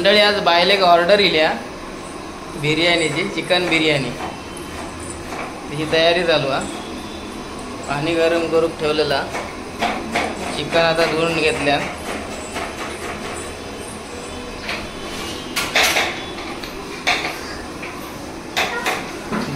मंडळी आज बायलेक ऑर्डर इल्या बिर्याणीची, चिकन बिर्याणी. तिची तयारी चालू हा. पाणी गरम करून ठेवलेला, चिकन आता धुवून घेतल्या.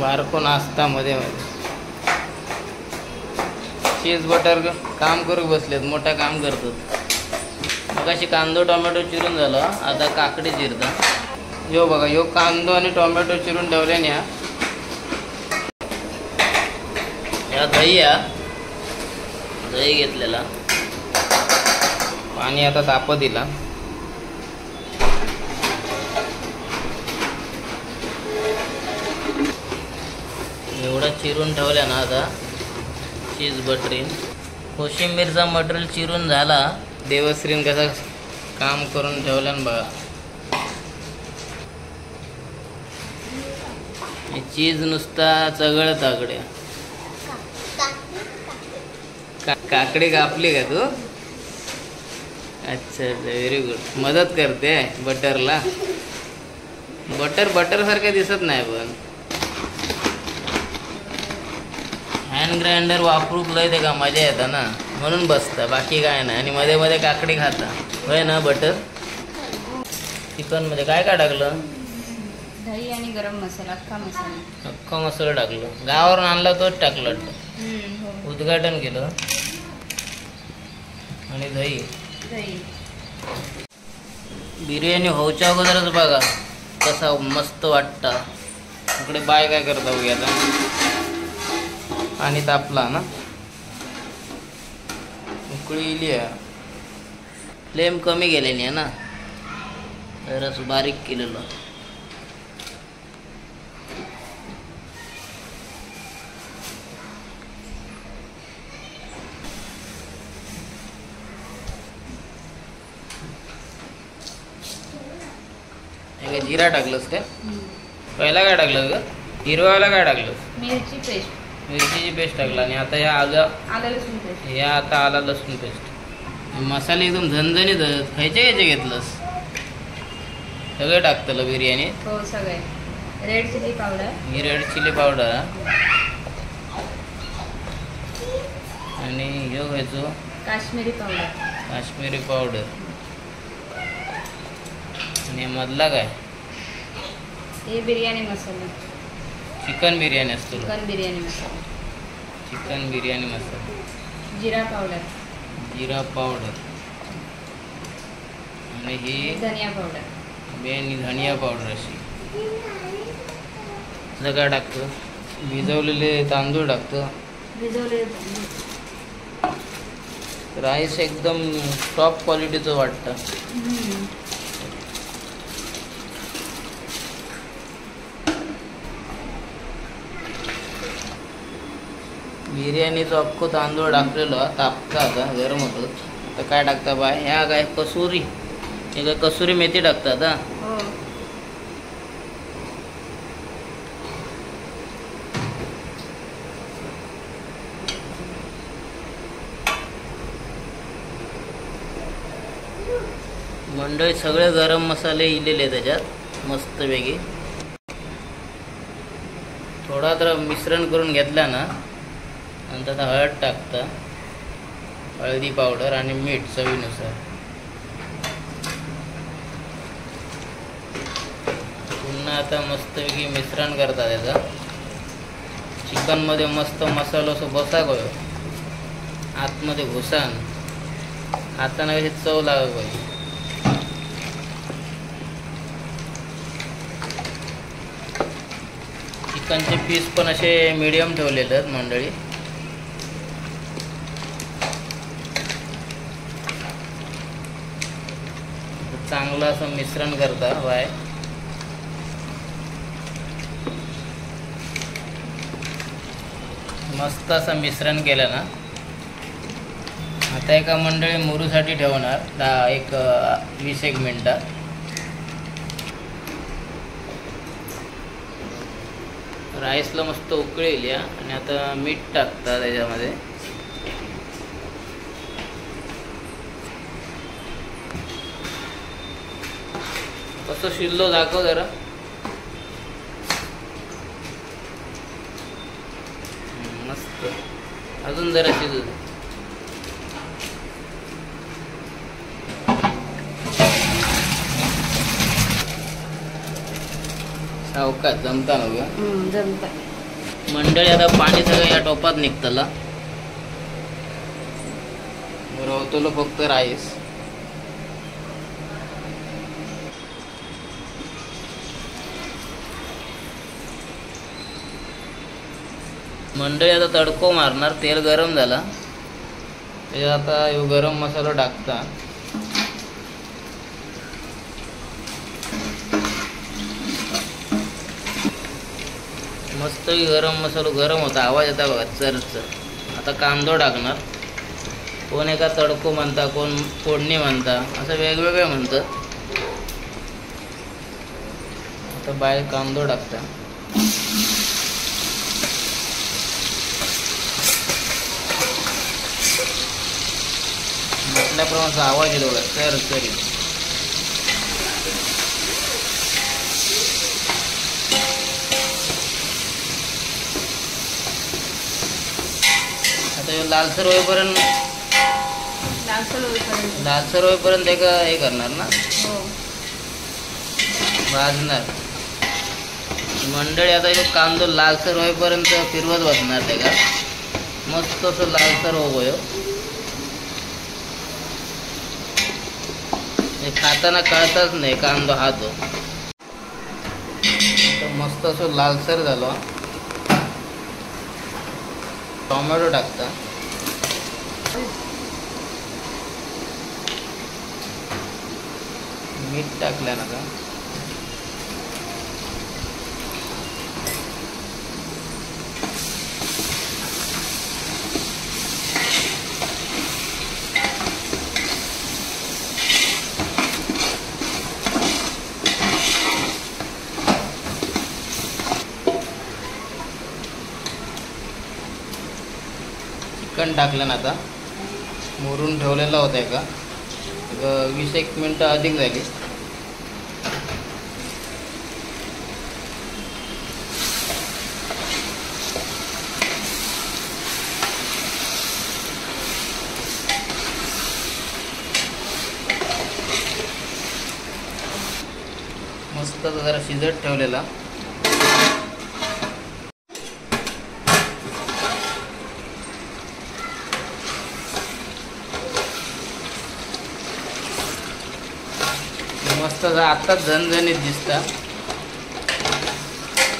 बारको नाश्ता मध्ये मध्ये चीज बटर काम करू बसलेत, मोठा काम करतात. मगाशी कांदो टोमॅटो चिरून झालं, आता काकडी चिरता. यो बघा, यो कांदो आणि टोमॅटो चिरून ठेवले न्या. या दही, या दही घेतलेला. पाणी आता तापत दिला. एवढा चिरून ठेवल्या ना आता चीज बटरीन. कोशिंबीरचा मटेरियल चिरून झाला. देवश्रीन कसा काम करून ठेवलं बघा. चीज नुसता चगळ तागड्या. काकडी कापली का तू? अच्छा अच्छा, व्हेरी गुड. मदत करते बटरला. बटर बटर सारखं दिसत नाही, पण हँड ग्राइंडर वापरूक लय ते का मजा येता ना, म्हणून बसता, बाकी काय नाही. आणि मध्ये मध्ये काकडी खाता होय ना. बटर चिकन मध्ये काय काय टाकलं? दही आणि गरम मसाला, अख्खा मसाला. अख्खा मसाला टाकलं, गावावरून आणला तोच टाकलं. उद्घाटन केलं. आणि दही. बिर्याणी होऊच्या अगोदरच बघा कसा मस्त वाटता. इकडे बाय काय करता बघूया आता. आणि तापला ना, उकळी इली आहे. फ्लेम कमी गेलेली आहे ना, जरास बारीक केलेलं. जिरा टाकलंस काय? पहिला काय टाकलं ग? हिरवायला काय टाकलं? मिरची पेस्ट. मिरचीची पेस्ट टाकला. आणि आता ह्या आलं लसूण पेस्ट. ह्या आता आला लसूण पेस्ट. मसाले एकदम झणझणीत. खायचे खायचे घेतलंस? सगळे टाकतलं बिर्याणी? हो सगळे. रेड चिली पावडर, ही रेड चिली पावडर. आणि ह्यो घ्यायचो काश्मीरी पावडर. काश्मीरी पावडर. आणि मधला काय? हे बिर्याणी मसाला. चिकन बिर्याणी असतो. चिकन बिर्याणी मसाला. चिकन बिर्याणी मसाला. जिरा पावडर. जिरा पावडर. आणि ही धनिया पावडर. मेन धनिया पावडर अशी. काय टाकतो? भिजवलेले तांदूळ टाकतो. भिजवलेले राईस एकदम टॉप क्वालिटीचं वाटतं. बिर्याणीचं अख्खं तांदूळ टाकलेलं तापता, आता गरम होतं. आता काय टाकता बाय? ह्या काय कसुरी, हे काय कसुरी मेथी टाकतात. हा, मंडळी सगळे गरम मसाले इलेले त्याच्यात मस्तपैकी. थोडा तर मिश्रण करून घेतला ना, नंतर आता हळद टाकता, हळदी पावडर आणि मीठ चवीनुसार. पुन्हा आता मस्तपैकी मिश्रण करता त्याचा. चिकनमध्ये मस्त मसाला असं बसा गयो आतमध्ये घुसान, हाताने कशी चव लागत पाहिजे. चिकनचे पीस पण असे मीडियम ठेवलेले आहेत मंडळी. चांगलं असं मिश्रण करता बाय. मस्त असं मिश्रण केलं ना. आता एका मंडळी मुरूसाठी ठेवणार 10 एक 20 एक मिनटं. राईसला मस्त उकळी या आणि आता मीठ टाकता त्याच्यामध्ये. कसं शिजलो दाखव जरा. मस्त, अजून जरा शिजू. सावकाश जमता ना जमता. मंडळी आता पाणी सगळं या टोपात निघतला, रवतलो फक्त राईस. मंडळी आता तडको मारणार, तेल गरम झाला त्याच्यात आता ह्यो गरम मसाला टाकता. मस्त गरम मसालो गरम होता, आवाज येता बघा चर चर. आता कांदो टाकणार. कोण एका तडको म्हणता, कोण फोडणी म्हणता, असं वेगवेगळे म्हणतात. आता बाहेर कांदो टाकता. म्हटल्याप्रमाणे आवाज येतो बघा चर चर येतो. आता लालसर होईपर्यंत, लालसर होईपर्यंत एक हे करणार ना, भाजणार. मंडळी आता एक कांदो लालसर होईपर्यंत फिरवत बसणार त्याका, मस्त असं लालसर होयो. खाताना कळतच नाही कांदो हा तो. मस्त असं लालसर झालो. टोमॅटो टाकता. मीठ टाकलं ना का. चिकन टाकलं ना आता, मुरून ठेवलेला होता का 20 मिनटं अधिक झाली. मस्त जरा शिजत ठेवलेला. मस्त आत्ताच झणझणीत दिसता.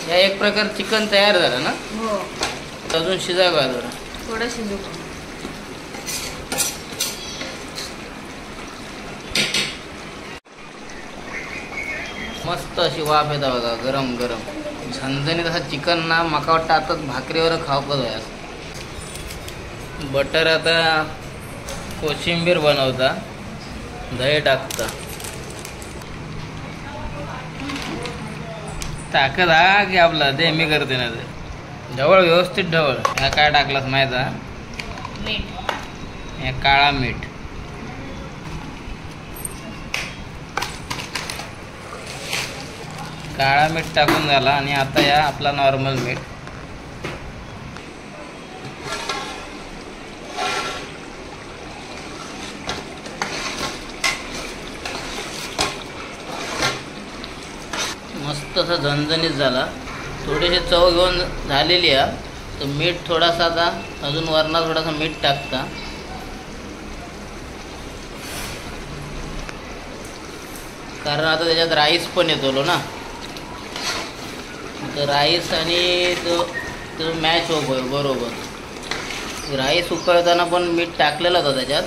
या एक प्रकार चिकन तयार झालं ना. हो, अजून शिजावा जरा थोडं शिजू. मस्त अशी वाफ येता बघा गरम गरम झणझणीत असं चिकन ना. माका वाटतं आताच भाकरीवर खावकच आहे. बटर आता कोशिंबीर बनवता, दही टाकता. ताकद हा की आपला ते मी करते ना ते ढवळ व्यवस्थित ढवळ. ह्या काय टाकलास माहित आहे? मीठ, ह्या काळा मीठ. काळा मीठ टाकून झाला आणि आता या आपला नॉर्मल मीठ. मस्त असं झणझणीत झाला. थोडीशी चव घेऊन झालेली आहे तर मीठ थोडासा आता अजून वरना थोडासा मीठ टाकता. कारण आता त्याच्यात राईस पण येतो ना, तर राईस आणि तो मॅच होतो बरोबर. राईस उकळताना पण मीठ टाकलेलं होतं त्याच्यात,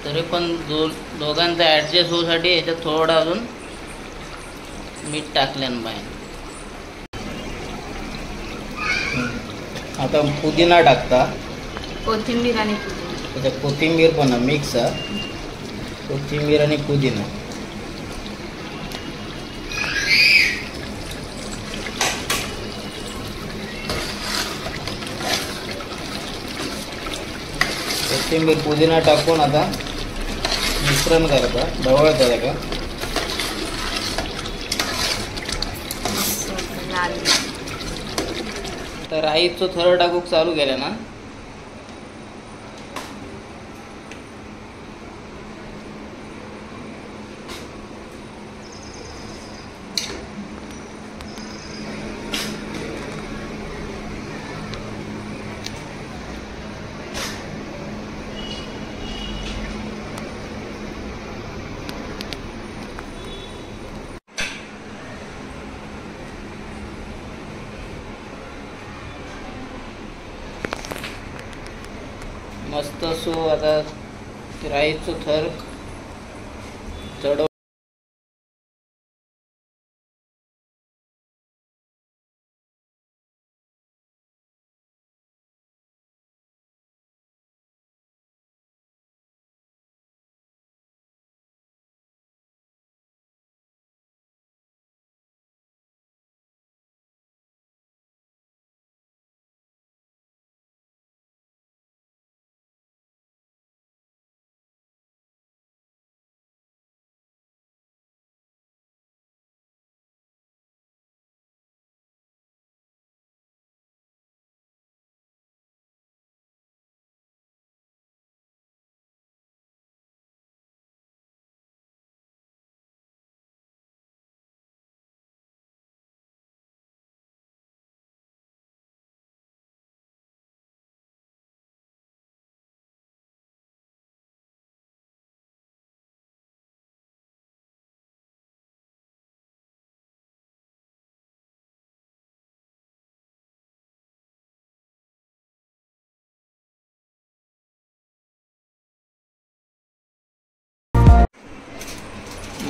तरी पण दोघांचा ॲडजस्ट होण्यासाठी याच्यात थोडं अजून मीठ टाकल्यान बाहेर. आता पुदिना टाकता, कोथिंबीर आणि पुदिना. त्याच्यात कोथिंबीर पण मिक्स, कोथिंबीर आणि पुदिना. कोथिंबीर पुदिना टाकून आता मिश्रण करता, ढवळता का. लाल. तर राईचो थर टाकूक चालू केला ना. मस्त सो आता राईचो थर चढव.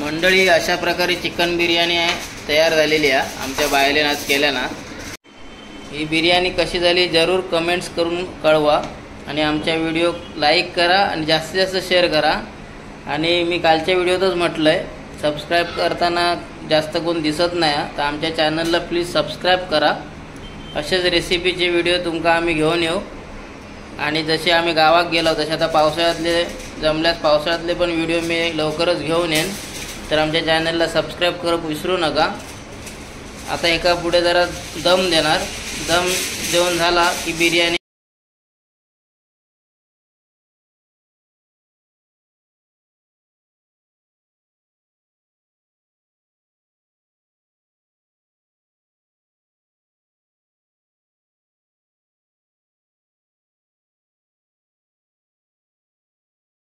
मंडळी अशा प्रकारे चिकन बिर्याणी आहे तयार झालेली आहे. आमच्या बायलेन आज केल्या ना. ही बिर्याणी कशी झाली जरूर कमेंट्स करून कळवा आणि आमच्या व्हिडिओ लाईक करा आणि जास्तीत जास्त शेअर करा. आणि मी कालच्या व्हिडिओतच म्हटलं आहे सबस्क्राईब करताना जास्त कोण दिसत नाही, तर आमच्या चॅनलला प्लीज सबस्क्राईब करा. असेच रेसिपीचे व्हिडिओ तुमका आम्ही घेऊन येऊ. आणि जसे आम्ही गावात गेलो तसे आता पावसाळ्यातले जमल्यास पावसाळ्यातले पण व्हिडिओ मी लवकरच घेऊन येईन. तर आमच्या चॅनलला सबस्क्राईब करू विसरू नका. आता एका पुढे जरा दम देणार, दम देऊन झाला की बिर्याणी